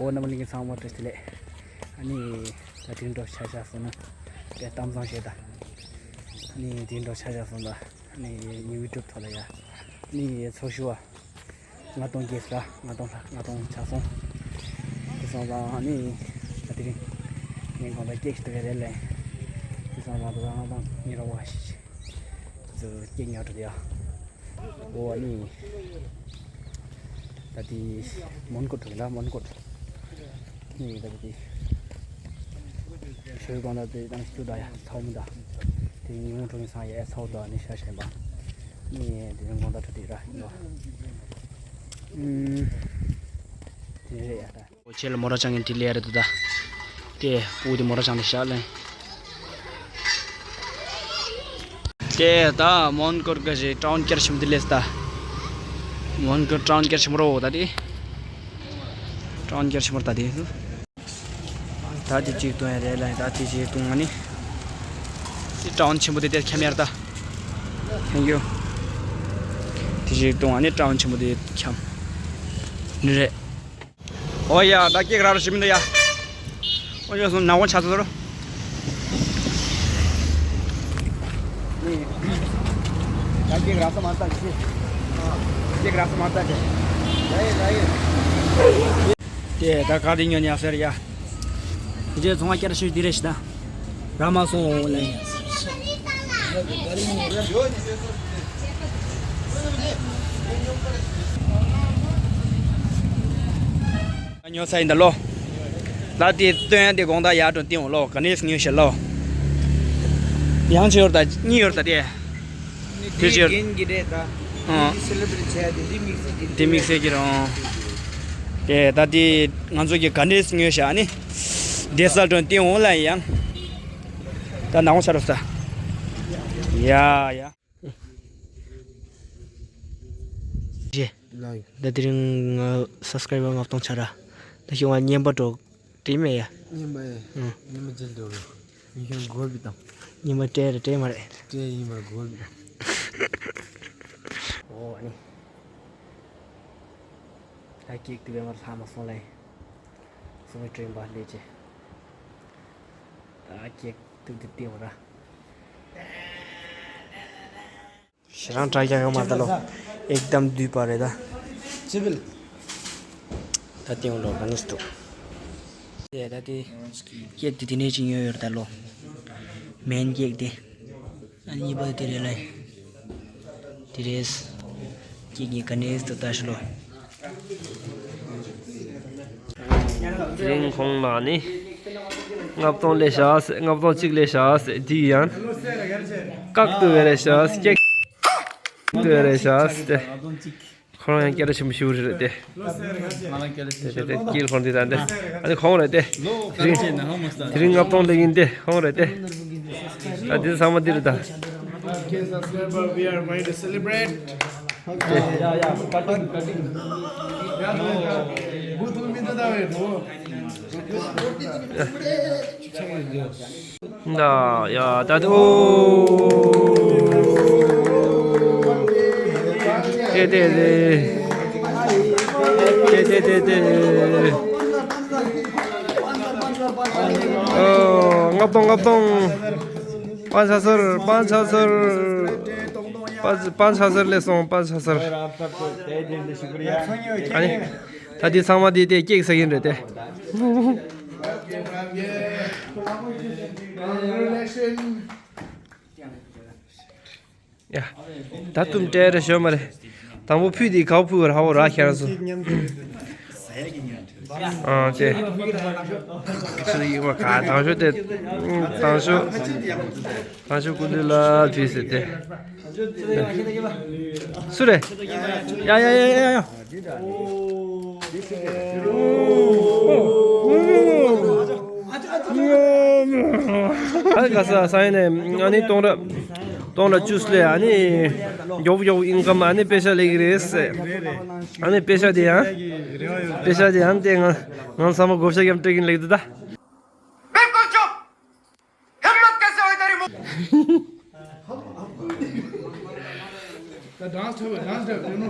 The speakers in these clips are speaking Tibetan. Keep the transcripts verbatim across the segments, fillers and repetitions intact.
འོ་རྣམ་པ་ལྷན་རྒྱས་ཚང་མ་བཀྲ་ཤིས་བདེ་ལེགས། ཨ་ནི་ད་དེ་རིང་འགྲོ་ཆ་བཞག་སོང་ན་དཔེ་གཏམ་བཟང་བཤད་ད། ཨ་ནི་དེ་རིང་འགྲོ་ཆ་བཞག་སོང་ད། ཨ་ནི་ངའི་ཡུ་ཊུབ་ཐོག་ལ་ཡ། ཨ་ནི་ཚོགས་ཞུ་བ་ལྔ་སྟོང་བརྒལ་སོང་ལ། ལྔ་སྟོང་ལྷག་ལྔ་སྟོང་ཆགས་སོང་། དེ་སོང་ཙང་ཨ་ནི་ད་དེ་རིང་ངས་དགོང་དག་ཀེག་ཞིག་འདྲ་ག་རེ་ལེན། དེ་སོང་ཙང་ད་ལྟ་ལྔ་སྟོང་ཉིན་རེ་བ་ཞིག་ཅིག་ཀེག་ཉོ་འགྲོ་དེ་ཡ། འོ་ཨ་ནི། ད་དེ་མོན་གྷོ་འགྲོ་གི་ལ། མོན་གྷོ་འགྲོ། ནི་ད་དེ་ཞོལ་གང་ད་དེ་དང་སྐྱུ་ད་ཡ་ཚའོ་མི་ད། དེ་ཉིན་མོ་འགྲོ་གི་སང་ཡ་ཚའོ་ད་ནི་ཤ་ཤེན་པ། ནི་དེ་རིང་གང་ད་འགྲོ་དེ་ར་ཡིན་ནོ། ཨུམ། དེ་རེད་ཡ་ད། ཁྱེད་ལ་མོ་ར་ཅང་གི་དྲི་ལེ་རེད་འདུག་ད། དེ་སྤུ་དེ་མོ་ར་ཅང་དེ་ཤག་ལེ། དེ་ད་མོན་གྷོ་གི་ཞེ་ཊའུན་སྐྱར་ཆེན་པོ་དེ་ལས་ད། མོན་གྷོ་ཊའུན་སྐྱར་ཆེན་པོ་རོ་ད་དེ། ཊའུན་སྐྱར་ཆེན་པོ་ད་དེ། ད་དེ་གཅིག་བཏུང་ཡ་རེད་ལ། ད་དེ་གཅིག་བཏུང་ཨ་ནི། དེ་ཊའུན་ཆེན་པོ་དེ་དེར་འཁྱམ་ཡར་ད། Thank you། དེ་གཅིག་བཏུང་ཨ་ནི་ཊའུན་ཆེན་པོ་དེ་འཁྱམ། ནི་རེད། ཨོ་ཡ། ད་ཀེག་རག་རོ་ཞིམ་མི་འདུག་ཡ། ཨོ་ཡ། སོང་ནག་པོ་ཆགས་ཚར་རོ། ད་ཀེག་རག་ས་མ་ལྟ་ཞིག་ཀེག་རག་ས་མ་ལྟ་ཞིག་དེ་ད་ག་དེ་ཉོ་ཉ་ཟེར་ཡ། དེ་རྗེས་ཚོང་བ་བསྐྱར་ཞུ་དེ་རེད་ཤི་ད། ར་མ་སོང་ལེ། ཉོ་ས་ཡིན་ད་ལོ། ལ་དེ་སྟོན་ཡ་དེ་དགོང་དག་ཡར་འགྲོ་སྟེང་འོང་ལོ། ག་ནས་ཉོས་ཤེ་ལོ། ཡང་ཆེ་ཡོར་ད་གཉིས་ཡོར་ད་དེ། དེ་ཆེ་ཡོར། རྒན་གྱི་རེད་ད། ཨང་། དེ་སེ་ལེ་བྷི་རེ་བྱས་ཏེ་རི་མིག་སེ་གྱི་རེད། རི་མིག་སེ་གྱི་རེད། ཨང་། དེ་ད་དེ་ང་ཚོ་གི་ག་ནས་ཉོས་ཤེ་ཨ་ནི། དེ་ས་འགྲོ་སྟེང་འོང་ལ་ཡང་། ད་ནང་ཆ་རོ་ས། ཡ་ཡ། རྗེ། ལགས། ད་དེ་རིང་ང་སབ་སི་ཀ་རའི་བར་ལྔ་སྟོང་ཆགས་ར། ད་ཤི་བ་བརྙན་པར་འགྲོ་དྲིས་མེད་ཡ། བརྙན་པར་ཡ། ཨང་། བརྙན་པར་མཇལ་འགྲོ་རོགས། མི་ཤོང་དགོས་པའི་དང་། བརྙན་པར་སྤྲད་རེད་སྤྲད་མ་རེད། སྤྲད་ཡིན་པར་དགོས་པའི་དང་། ཨོ་ཨ་ནི། ད་ཀེག་དེ་བས་མར་ལྷག་མ་སོང་ལ་ཡིན། སོང་བའི་དྲན་པ་ལས་ཆེ། ད་ཀེག་དུ་དེ་སྟེང་བ་ར། ཞེ་རང་དྲག་ཀྱང་ཡོད་མ་རེད་ད་ལོ། ཨེག་དམ་དུས་པ་རེད་ད། ཅི་བིལ། ད་ལྟེང་ལོ་ག་ནས་འདུག་དེ་ད་དེ་ཀེག་དེ་དེ་ནས་ཅི་ཉོས་ཡོད་རེད་ད་ལོ། མེན་ཀེག་དེ། ཨ་གཉིས་པ་དེ་རེད་ལ། དེ་རེད། ཀེག་གི་ག་ནས་འདུག་ད་ཤི་ལོ། དེ་རིང་ཁོང་ལ་ནི། ལྔ་སྟོང་ལས་བཞག་ཟེར། ལྔ་སྟོང་གཅིག་ལས་བཞག་ཟེར། དེ་ཡང་། བཀག་ཏུ་བས་རེ་བཞག་ཟེར། བཀག་ཏུ་བས་རེ་བཞག་ཟེར། ཁོ་རང་ཡང་སྐད་གྲགས་ཆེན་པོ་ཞིག་རེད་དེ། དེ་དེ་དེ་དཀྱིལ་འཁོར་འདི་དང་དེ། ཨ་ནི་ཁོང་རེད་དེ། དེ་རིང་། དེ་རིང་ལྔ་སྟོང་ལས་ཡིན་དེ་ཁོང་རེད་དེ། ད་འདི་ཚང་མ་འདི་རེད་ད། We are going to celebrate. ད་ཡ་ད་དེ། ཨོ། དེ་དེ་དེ། དེ་དེ་དེ་དེ། ཨོ། ལྔ་སྟོང་ལྔ་སྟོང་། པ་ཆ་སར། པ་ཆ་སར། པ་པ་ཆ་སར་ལས་སོང་། པ་ཆ་སར། ཨ་ནི། ད་དེ་ཚང་མ་དེ་དེ་ཀེག་ཟ་གིན་རེད་དེ། ཡ། ད་དུམ་སྤྲད་རེ་ཞོ་མ་རེད། དང་པོ་ཕུད་དེ་གའུ་ཕུད་བར་ཧ་བོ་ར་ཁྱེར་སོ། ཨ་ཅེ། ཁྱེད་ཡིག་པ་ག་དང་ཤོ་དེ། དང་ཤོ། དང་ཤོ་ཀུ་ལི་ལ་དུས་ཟེར་དེ། སུ་རེད། ཡ་ཡ་ཡ་ཡ་ཡ། ཨ་ནི་ག་ས་ས་ཡིན་ནས་ཨ་ནི་སྟོང་ར་སྟོང་ར་བཅུ་སླེ། ཨ་ནི་མགྱོགས་མགྱོགས་ཨིན་ཀམ། ཨ་ནི་པེ་ཤ་ལེགས་རེད་ཟེར། ཨ་ནི་པེ་ཤ་དེ་ཡང་པེ་ཤ་དེ་ཡང་དེ་ང་ང་ཚང་མ་བགོ་བཤའ་རྒྱབ་སྤྲད་ཀྱིན་ལེགས་འདུག་ད། بالکل چپ! ہمت کیسے ہوئی تیری؟ ڈانس ٹھیک ہے، ڈانس ٹھیک ہے، نو۔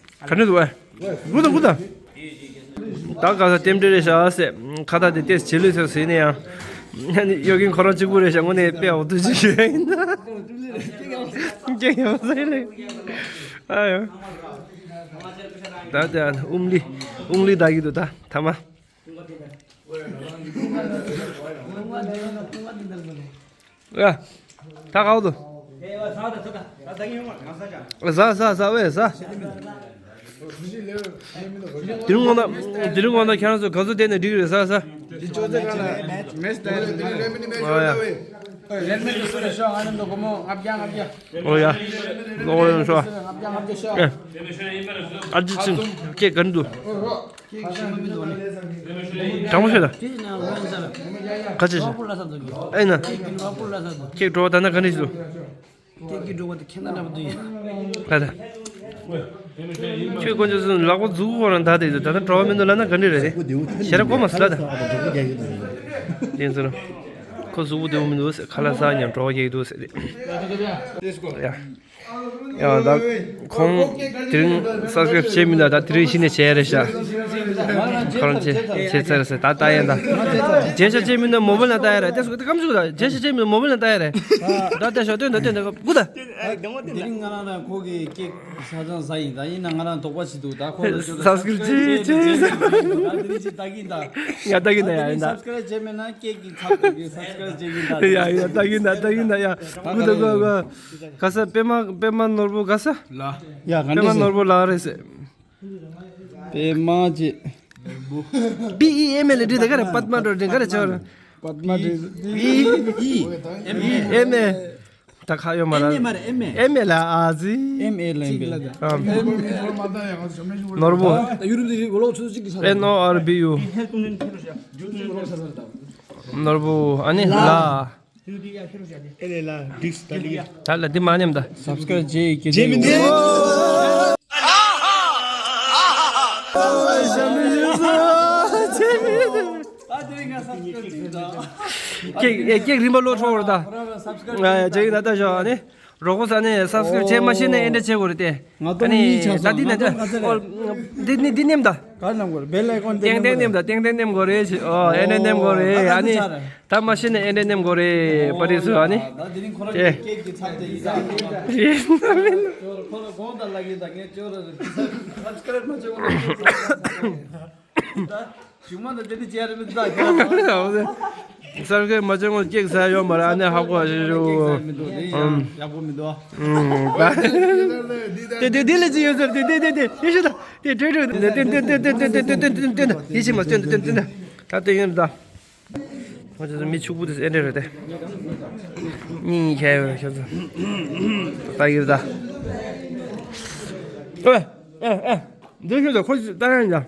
ག་འདྲ་འདུག་ཨ། གུ་དང་གུ་དང་། ད་ག་ས་རྟེན་འབྲེལ་རེད་ཤག་ཟེར། ཁ་བཏགས་དེ་ཏེས་བྱེད་ལུས་ཟེར་ཟེར་ནས་ཡང་། ཨ་ནི་གཡོ་རྒན་ཁོ་རང་གཅིག་པུ་རེད་ཤག་དངོས་གནས་དཔེ་འོ་དུ་ཅིག་ཡོད་ཡིན་ད། སྐྱེ་ཡོད་ཟེར་ལེ། ཨ་ཡོ། ད་དེ་ཨུམ་ལི་ཨུམ་ལི་ད་གི་འདུག་ད་ཐ་མ། ཡ། ད་གའོ་དུ། ཟ་ཟ་ཟ་བས་ཟ། དེ་རིང་ངོ་ན་དེ་རིང་ངོ་ན་ཁྱེད་རང་ཚོ་ག་ཚོད་བསྡད་ན་འགྲིག་གི་རེད་ཟ་ཟ། ཨ་ཡ། ཨོ་ཡ། ལོག་ཡོང་ཤོག་ཨ། ཨར་ཇི་ཚིན་སྐད་ག་འདུག་དྲང་མོ་བཤད་ད། ག་ཅི་ཞིག་ཨེ་ན། ཁྱེད་འགྲོ་བ་ད་ན་ག་འདྲ་ཞིག་འདུག་ད་ད། ཁྱོད་དཀོན་མཆོག་གསུམ་ལག་པ་མཛུག་གུ་ཁོ་རང་ད་དེ་ད་ད་འགྲོ་བ་མི་འདུག་ལབ་ན་ག་འདྲ་རེད། ཞེ་ར་གོ་མ་སི་ལ་ད། དེ་ཚོ་ཁོ་གཟུགས་པོ་བདེ་བོ་མི་འདུག་ཟེར་ཁ་ལག་ཟ་སྙམ་འགྲོ་བ་རྒྱག་གི་འདུག་ཟེར་ཏེ། ཡ། ཡང་ད་ཁོང་དེ་རིང་སབ་སི་ཀ་རབ་བྱས་མི་འདུག་ད་དེ་རིང་གཞི་ནས་བྱས་རེད་ཤག་ཁོ་རང་བྱས་བྱས་ཚར་ཟེར་ད་ལྟ་ཡིན་ད། རྒྱན་ཤ་བྱས་མི་འདུག་མོ་བལ་ན་ལྟ་ཡ་རེད་ཏེ་སུ་ད་ཀམ་ཞུག་ད་རྒྱན་ཤ་བྱས་མི་འདུག་མོ་བལ་ན་ལྟ་ཡ་རེད། ད་ལྟ་ཤོག་སྟོན་ད་སྟོན་ད་གུ་ད། དེ་རིང་ང་རང་ལ་ཁོ་གི་ཀེག་ཆ་ཚང་ཟ་ཡིན་ད་ཡིན་ན་ང་རང་དོགས་པ་ཞིག་འདུག་ད་ཁོ་ལ་ཤོད་ད་སབ་སི་ཀ་རབ་བྱས་བྱས་ད་དེ་རིང་ཅིག་ལྟ་གིན་ད། ཡ་ལྟ་གིན་ད་ཡ་ཡིན་ད། སབ་སི་ཀ་རབ་བྱས་མེད་ན་ཀེག་གི་ཚབ་ཏུ་གི་སབ་སི་ཀ་རབ་བྱེད་ཀྱིན་ད། ཡ་ཡ་ལྟ་གིན་ད་ལྟ་གིན་ད་ཡ། གུ་ད་གུ་གུ། ག་ས་པད་མ་པད་མ་ནོར་བུ་ག་ས། ལ། ཡ་ག་པད་མ་ནོར་བུ་ལགས་རེད་ཟེར། པད་མ་ཅེ། B E M A ལ་འབྲི་ད་ག་རེ་པད་མ་འགྲོ་འདྲེ་ག་རེ་ཆོ་རེ། པད་མ་འགྲོ། B E M A། ད་ཁ་ཡོད་མ་ར། M A ལ་ཨ་ཟི། M A ལ་ཨ་ཟི། ཨམ། ནོར་བུ། N O R B U། ནོར་བུ་ཨ་ནི་ལ། ཨེ་ལེ་ལ་འགྲིགས་ད་ལི། ད་ལ་འདི་མ་ཉམས་ད། སབ་སི་ཀ་རབ་བྱེད་ཀྱི་རྗེས་མི་འདི། ཀེག་ཀེག་རིན་པ་ལོ་འཕྲོ་བར་ད། ང་ཡ་ཅེག་ད་ལྟ་ཞོག་ཨ་ནི། རོགས་པ་ས་ནས་སབ་སི་ཀ་རབ་བྱེད་མ་ཤེས་ན་ཨེ་འདྲ་བྱེད་དགོས་རེད་དེ། ང་ཏོ་ཨ་ནི་མི་ཆགས་ད་སོང་འདི་ང་ནས་ད་ཏོ་ཨོ་འདི་ནི་འདི་ནེམ་ད། ག་ནམ་གོ་རེ་བེལ་ཨའི་ཀོན་ཏེང་ཏེང་ནེམ་ད་ཏེང་ཏེང་ནེམ་གོ་རེ་ཞེས་ཨོ་ཨེ་ནེ་ནེམ་གོ་རེ་ཨ་ནི། ད་མ་ཤེས་ན་ཨེ་ནེ་ནེམ་གོ་རེ་པ་རི་སུ་ཨ་ནི། ཅེ། ཅེ། ཅོར་ཁོ་ལ་དགོངས་དག་ལ་གིན་ད་ངས་ཅོར་ར་རེ་ད་སབ་སི་ཀ་རབ་མ་བྱེད་གོ་ད་ཞུ་མ་ད་དེ་འདྲ་བྱས་རེད་མི་ད་ཁྱོད་ད། སབ་སི་ཀ་རབ་མ་བྱེད་གོ་ཀེག་ཟ་ཡོད་མ་རེད་ཨ་ནི་ཧ་གོ་ཞེ་ཞུ། ཡག་པོ་མི་འདུག་ཨ། དེ་དེ་དེ་ལས་ཅི་ཡོད་ཟེར་དེ་དེ་དེ་དེ་ཡེ་ཤེས་ད་དེ་དྲོད་དྲོད་དེ་དེ་དེ་དེ་དེ་དེ་དེ་དེ་དེ་དེ་ཡེ་ཤེས་མ་སྟོན་དེ་དེ་དེ་ད་དེ་ཡིན་ད། ང་ཚོ་མི་ཕྱུག་པོ་དེ་ཨེ་འདྲ་རེད་དེ། སྙིང་ཉེ་ཁྱེར་ཡོད་ཁྱེད་ཚོ། ད་ཡོད་ད། ཨེ་ཨེ་ཨེ། འདི་ཁྱོད་ཚོ་ཁོ་ད་ཡང་ཡ།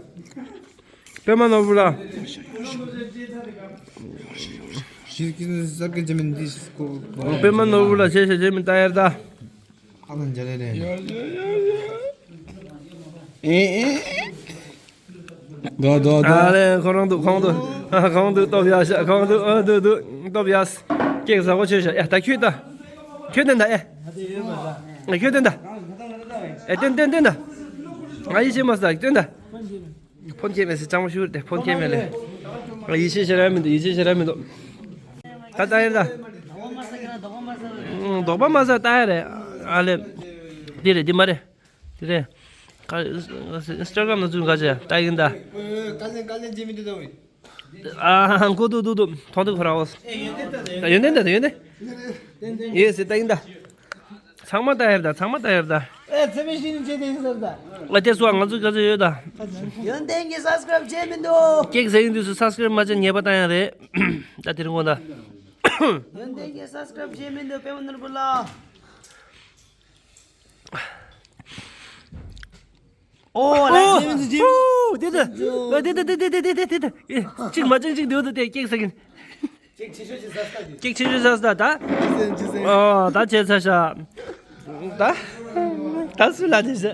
པད་མ་ནོར་བུ་ལ། པད་མ་ནོར་བུ་ལ་ཞེས་ཞེས་ཅེས་མིན་ལྟ་ཡར་ལྟ། ཨ་ལ་འཇལ་ལེ་ལེ། ཨེ་ཨེ། དོ་དོ་དོ། ཨ་ལེ། ཁོ་རང་འདུག་ཁོང་འདུག་ཨ། ཁོང་འདུག་སྟོབས་ཡག་ཤག་ཁོང་འདུག་ཨ། འདུག་འདུག་སྟོབས་ཡག་ཀེག་ཟ་གོ་ཆོད་ཤག་ཡ། ད་ཁྱོད་ད། ཁྱོད་སྟོན་ད་ཨེ། ཨེ་ཁྱོད་སྟོན་ད། ཨེ་སྟོན་སྟོན་སྟོན་ད། ང་ཡིད་ཆེས་མ་སོང་། སྟོན་ད། ཕོན་སྐྱེས་མེད་ཟེར། གཙང་མ་ཤུར་ཏེ་ཕོན་སྐྱེས་མེད་ལེ། ཡིད་ཆེས་ཞེ་དྲག་མི་འདུག་ཡིད་ཆེས་ཞེ་དྲག་མི་འདུག་ད་ལྟ་ཡར་ད། དོགས་པ་མ་ཟ། ལྟ་ཡ་རེད། ཨ་ལེ། འདི་རེད། འདི་མ་རེད། དེ་རེད། ཨིན་སི་ཊ་གྷ་རམ་ནང་ཚུར་ག་ཅེ་ལྟ་ཡིན་ད། ཨ། ཁོ་འདུག་འདུག་འདུག་མཐོང་འདུག་ཁོ་རང་། ཡོན་ཏན་ད། ཡོན་ཏན། ཡོད་ཟེར་ལྟ་ཡིན་ད། ཚང་མ་ལྟ་ཡར་ད། ཚང་མ་ལྟ་ཡར་ད། ཨེ་ཚེ་མི་ཤིན་ཅེ་དེ་ཟེར་ད། ཨ་དེ་སུ་ང་ཚོ་ག་ཚོད་ཡོད་ད། ཡོན་ཏན་གྱི་སབ་སི་ཀ་རབ་བྱས་མི་འདུག་ཀེག་ཟ་ཡིན་དུས་སུ་སབ་སི་ཀ་རབ་མ་བྱས་ཉེས་པ་བཏང་ཡ་རེད། ད་དེ་རིང་དགོང་ད། ཡོན་ཏན་གྱི་སབ་སི་ཀ་རབ་བྱས་མི་འདུག་པད་མ་ནོར་བུ་ལགས། ཨོ་ལ་ཇེམ་སི་ཇེམ་སི། དེ་དེ་དེ་དེ་དེ་དེ་དེ་དེ་དེ་དེ། གཅིག་མ་གཅིག་གཅིག་དེ་འོ་དེ་ཀེག་ཟ་གིན། ཀེག་ཆེ་ཤོས་ཅིག་ཟ་ས་ད། ཨོ་ད་བྱས་ཚར་ཤག་ད་ད་སུ་ལ་དེ་ཟ།